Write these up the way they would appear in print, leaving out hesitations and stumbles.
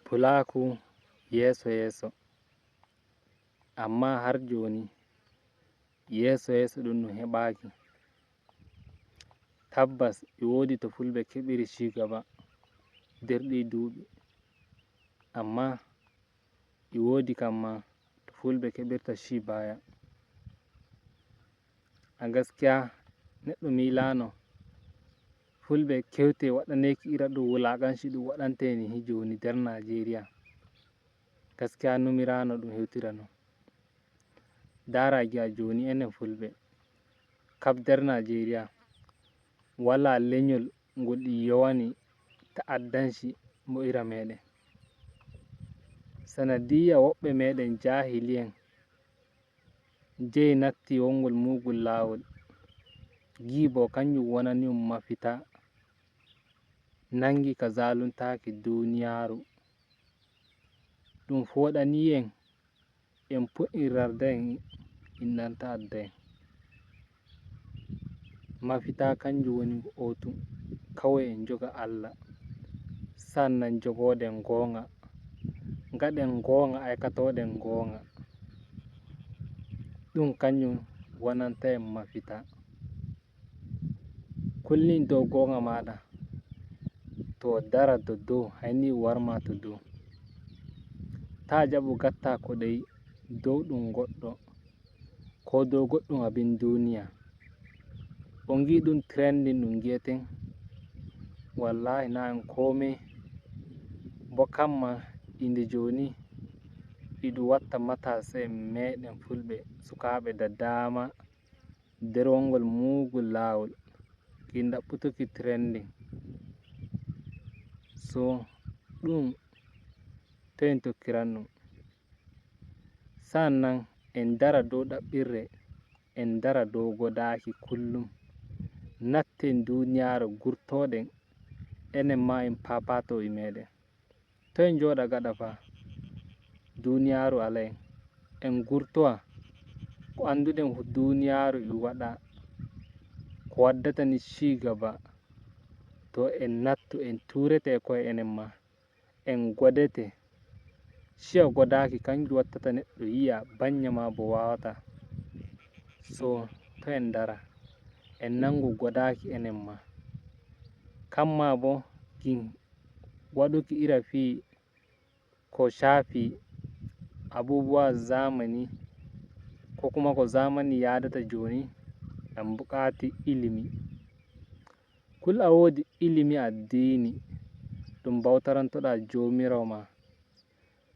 Pulaaku yeso yeso, amma har joni yeso yeso ɗum ɗum heɓaki. Tabbas e wodi to fulɓe keɓiri cigaba nder ɗi duɓi, amma e wodi kamma to fulɓe keɓirta ci baya. A gaskiya neɗɗo milano fulɓe keute waɗaneki ira ɗum wulakanci ɗum waɗante nihi joni nder Nigeria, gaskiya numirano ɗum heutira non. Ndara gi'a joni enen fulɓe kaf nder Nigeria wala lenyol ngol ɗum yowani ta'addanci bo ira meɗen, sanadiyya woɓɓe meɗen jahili en njahi natti wongol mugol lawol, gi bo kanjum wonani on mafita, nangi ka zaluntaki duniyaru, ɗum foɗani en en puɗɗi rarda en en dan ta'adda en. Mafita kanjum woni go'otum kawai en joga Allah, sa'annan jogoɗen gonga, ngaɗen gonga, aikatoɗen gonga, ɗum kanjum wonanta en mafita. Kullum dow gonga maɗa to dara to dow haini warma to dow, ta jabu ngatta koɗayi dow ɗum goɗɗo ko dow goɗɗum abin duniya. On gi ɗum trending ɗum gi'eten, wallahi na en kome, bo kamma inde joni eɗum watta matasa en meɗen fulɓe sukaɓe da dama nder wongol mugol lawol gi ɗaɓɓutuki trending. So ɗum to en tokkiran ɗum, sa'annan en dara dow ɗaɓɓirre, en dara dow godaki kullum, natten duniyaru gurtoɗen enen ma en papato e meɗen, to en joɗa gaɗa fa, duniyaru alai en, en gurtowa ko anduɗen fu duniyaru e waɗa ko waddata ni cigaba, to en nattu en turete e ko'e enen ma, en godete, shiya godaki kanjum wattata neɗɗo yi'a banya ma bo wawata. So to en dara en nangu godaki enen ma, kamma bo gin waɗuki ira fi ko shafi abubuwa zamani ko kuma ko zamani yadata joni en bukati ilimi. Kul a wodi ilimi addini ɗum bautarantoɗa jomirawo ma,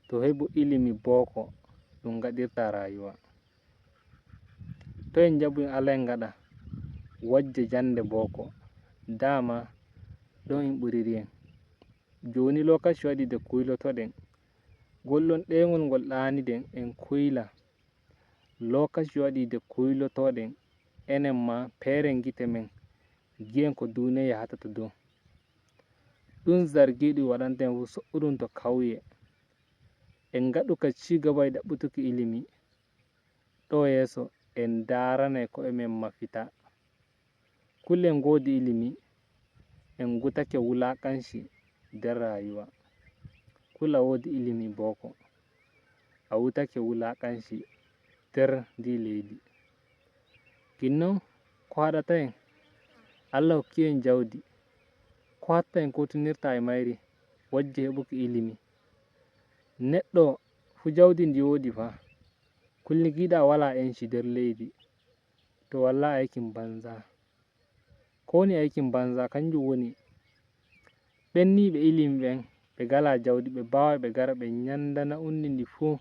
to hebu ilimi boko ɗum ngadirta rayuwa. To en jabu en alai gaɗa wajja jande boko, dama ɗon en ɓuriri en, joni lokaci waɗi nde kuilotoɗen, ngollon ɗengol ngol ɗaniɗen en kuila, lokaci waɗi nde kuilotoɗen enen ma peren gite men gi'en ko duniya yahata to dow. Ɗum zargi ɗum waɗanta en fu so'uɗum to kauye, en ngaɗu ka cigaba e ɗaɓɓutuki ilimi, ɗo yeso en daranai ko'e men mafita. Kul en ngodi ilimi en gutake wulakanci nder rayuwa, kul a wodi ilimi boko a wutake wulakanci nder ndi leddi. Ginnon ko haɗata en, Allah hokki en jaudi, ko hatta en kutinirta e mairi wajji heɓuki ilimi. Neɗɗo fu jaudi ndi wodi fa, kulli giɗa wala enshi nder leddi, to wallahi aikin banza. Ko woni aikin banza kanjum woni ɓenni ɓe ilimi ɓen ɓe ngala jaudi ɓe bawai ɓe ngara ɓe nyandana on ndi fuu,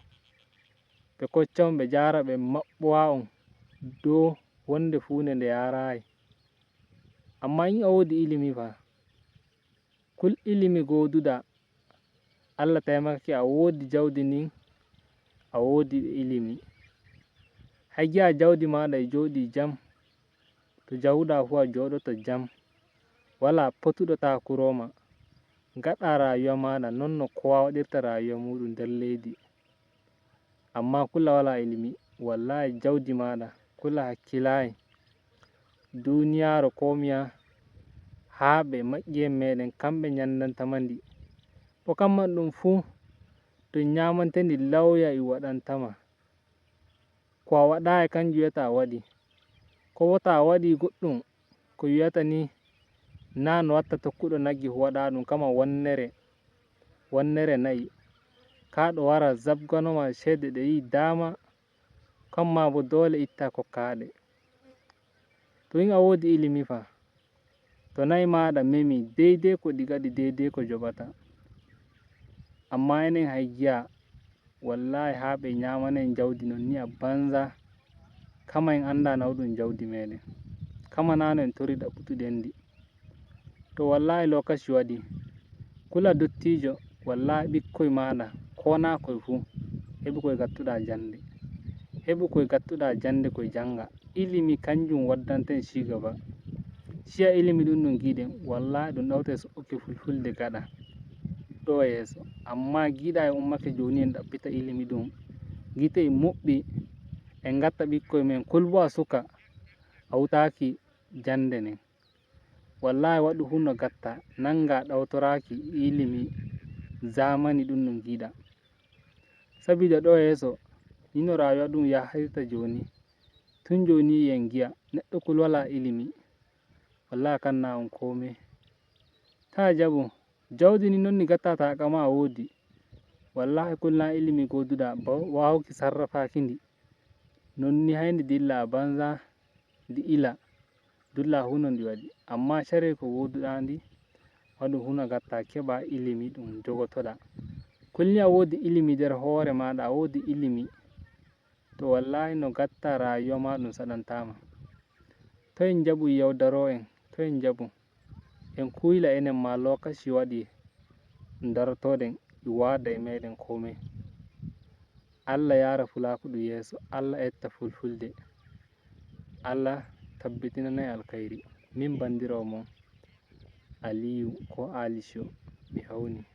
ɓe kocca on ɓe njara ɓe maɓɓowa on dow wonde fune nde yarayi. Amma in a wodi ilimi fa, kul ilimi ngoduɗa Allah taimakake a wodi jaudi ndin, a wodi ilimi, hai gi'a jaudi maɗa e joɗi jam, to njahuɗa fu a joɗoto jam, wala potuɗo takuroma, ngaɗa rayuwa maɗa nonno kowa waɗirta rayuwa muɗum nder leddi. Amma kul a wala ilimi wallahi jaudi maɗa kul a hakkilayi duniyaru komiya ha ɓe makiya en meɗen kamɓe nyandantama ndi, bo kamma ɗum fuu. To nyamantendi lauya e waɗantama, ko a waɗayi kanjum wiyata a waɗi, ko bo ta waɗi goɗɗum ko wiyata ni na no watta tokkuɗo nagge fu waɗa ɗum kama wonnere, wonnere na'i kaɗo wara zabganoma shede ɗe yi dama, kamma bo dole itta kokkaɗe. To in a wodi ilimi fa, to na'i maɗa memi deidei ko ɗi ngaɗi deidei ko joɓata. Amma enen hai giya wallahi ha ɓe nyamana en jaudi nonni a banza, kama en anda nauɗum jaudi meɗen, kama nano en tori ɗaɓɓutuɗen ndi. To wallahi lokaci waɗi, kula dottijo wallahi ɓikkoi maɗa ko na koi fu heɓu koye gattuɗa jande, heɓu koye gattuɗa jande koye janga, ilimi kanjum waddanta en cigaba. Shiya ilimi ɗum ɗum giɗen wallahi ɗum ɗautai so'uki fulfulde gaɗa ɗo yeso, amma giɗa en ummake joni en ɗaɓɓita ilimi ɗum, gite en muɓɓi en gatta ɓikkoi men kulbo a suka a wutaki jande nden, wallahi waɗu fu no gatta nanga ɗautoraki ilimi zamani ɗum ɗum giɗa. Sabida ɗo yeso ni no rayuwa ɗum yahirta joni, tun joni en giya neɗɗo kul wala ilimi wallahi kan na on kome. Ta jaɓu jaudi ni nonni gatta takama a wodi, wallahi kul na ilimi goduɗa wawuki sarrafaki ndi, nonni hai ndi dilla a banza ndi ila dulla fu no ndi waɗi, amma sharel ko goduɗa ndi waɗu fu no gatta keɓa ilimi ɗum jogotoɗa. Kulni a wodi ilimi nder hore maɗa a wodi ilimi, to wallahi no gatta rayuwa ma ɗum saɗantama. To en jaɓu yaudaro en, to en jaɓu en kuila enen ma lokaci waɗi darotoɗen wada e meɗen kome. Allah yara fulaku ɗum yeso, Allah etta fulfulde, Allah tabbitinana en alkhairi. Min bandirawo mon Aliyu ko Ali show mi hauni.